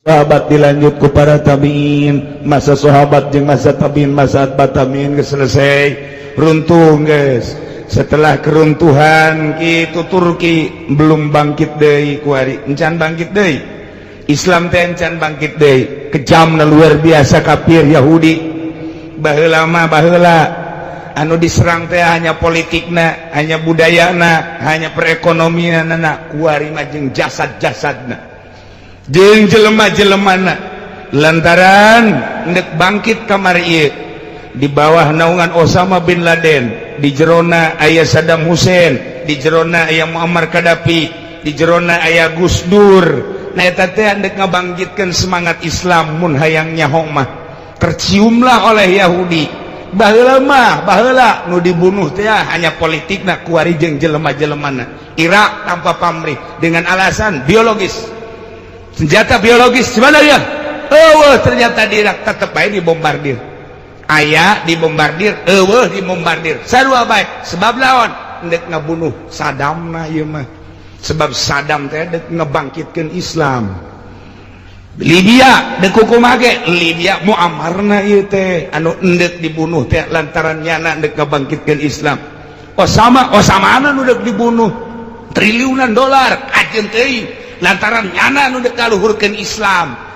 Sahabat dilanjut ku para tabiin, masa sahabat jeung masa tabiin, masa atba tabiin geus selesai, runtuh guys. Setelah keruntuhan itu Turki belum bangkit deui, kuari encan bangkit deui. Islam teh encan bangkit deui. Kejamna luar biasa kafir Yahudi. Baheula mah, baheula anu diserang teh hanya politikna, hanya budayana, hanya perekonomianna. Kuari mah jeung jasad-jasadna, jeung jelema-jelemana, lantaran ndek bangkit kamari ieu di bawah naungan Osama bin Laden, di jerona aya Saddam Hussein, di jerona aya Muammar Gaddafi, di jerona aya Gus Dur. Nah, eta teh ndek ngabangkitkeun semangat Islam. Mun hayang nyaho mah, terciumlah oleh Yahudi. Baheula mah, baheula nu dibunuh teh hanya politikna, kuari jeung jelema-jelemana. Irak tanpa pamrih dengan alasan biologis, senjata biologis gimana ya? Oh, ternyata di Irak tetep bae dibombardir. Aya dibombardir, eueuh dibombardir, sarua bae. Sebab lawan ndek ngabunuh Saddam na ieu mah, sebab Saddam teh dek ngebangkitkeun Islam. Libya dek kumaha ge Libya, Muammarna ieu teh anu endek dibunuh teh lantaran nyana ndek ngebangkitkeun Islam. Osama, Osama nu dek dibunuh, triliunan dolar kajeun teuing, lantaran nyana nu dek ngaluhurkeun Islam.